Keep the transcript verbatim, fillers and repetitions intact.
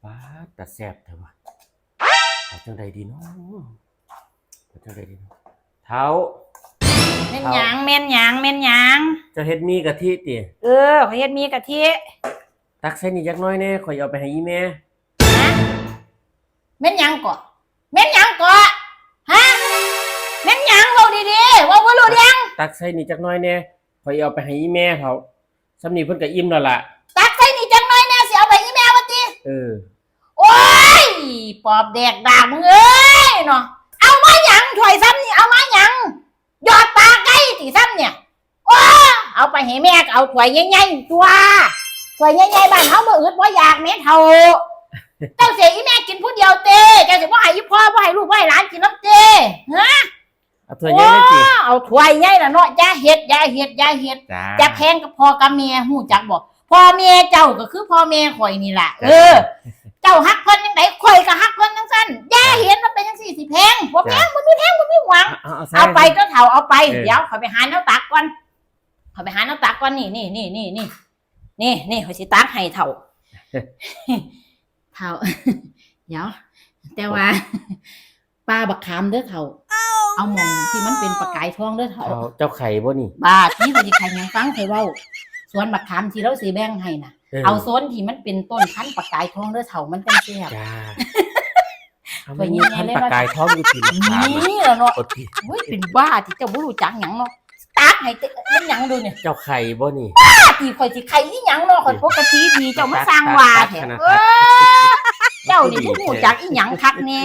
ป๊าด ตาแซ่บแท้วะ เอาจังใดดีเนาะ เอาจังใดดีเนาะ เฒ่า แม่นหยัง แม่นหยัง แม่นหยัง เจ้าเฮ็ดหมี่กะทิติ เออ ข้อยเฮ็ดหมี่กะทิ ตักใส่นี่จักหน่อยแหน่ ข้อยเอาไปให้อีแม่ ฮะ แม่นหยังเกาะ แม่นหยังเกาะ ฮะ แม่นหยัง เว้าดีๆ เว้าบ่รู้เรื่อง ตักใส่นี่จักหน่อยแหน่ ข้อยเอาไปให้อีแม่เฒ่า ส่ำนี้เพิ่นก็อิ่มแล้วล่ะ ตักใส่นี่จักหน่อยแหน่ สิเอาไปอีแม่ว่าติ เออ โอ้ย ปอบแดกดากมึงเอ้ยเนาะ เอามาหยัง ถ้วยส่ำนี่ เอามาหยัง หยอดปากไก่ติส่ำเนี่ย โอ้ เอาไปให้แม่ก็เอาถ้วยใหญ่ๆ ตัว ถ้วยใหญ่ๆ บ้านเฮาบ่อึดบ่อยากแม่เฒ่า เจ้าสิให้อีแม่กินผู้เดียวเต้ เจ้าสิบ่ให้อีพ่อ บ่ให้ลูก บ่ให้หลานกินนำเต้ ฮะ เอาถ้วยใหญ่เลยติ โอ้ เอาถ้วยใหญ่ล่ะเนาะ อย่าเฮ็ด อย่าเฮ็ด อย่าเฮ็ด จ้า อย่าแพงกับพ่อกับแม่ ฮู้จักบ่ พ่อแม่เจ้าก็คือพ่อแม่ข้อยนี่ล่ะ จ้า เออ เจ้าฮักเพิ่นจังใด ข้อยก็ฮักเพิ่นจังซั่น อย่า จ้า เห็นว่าเป็นจังซี่สิแพง บ่แพง จ้า บ่มีแพง บ่มีหวัง เอา เอา เอาใส่ เอาไปเด้อเฒ่า เอาไป เออ เดี๋ยวข้อยไปหาแนวตักก่อน ข้อยไปหาแนวตักก่อน นี่ นี่ นี่ นี่ นี่ นี่ นี่ ข้อยสิตักให้เฒ่า เฒ่า เดี๋ยว แต่ว่า ป่าบักขามเด้อเฒ่า เอาหม่องที่มันเป็นประกายทองเด้อเฒ่า เฒ่า เจ้าไข่บ่นี่ บ้า ที่ข้อยสิไข่หยัง ฟังข้อยเว้า สวนบักขามที่ลาวสิแบ่งให้น่ะ เออ เอาโซนที่มันเป็นต้นพันธุ์ประกายทองเด้อเฒ่า มันจั่งแซ่บ จ้า เอา ข้อย มันมี ยินดี พันธุ์ เลย ประกายทองอยู่ที่บักขาม นี่แหละเนาะ โอ้ติ โอ้ย เป็นบ้าที่เจ้าบ่รู้จักหยังเนาะ ตักให้เจ้า เป็นหยังดูเนี่ย เจ้าไข่บ่นี่ บ้าที่ข้อยสิไข่อีหยังเนาะ ข้อยปกติดี เจ้ามาสร้างว่าแท้ ตัก ตัก ตัก เออ เจ้านี่บ่รู้จักอีหยังคักแน่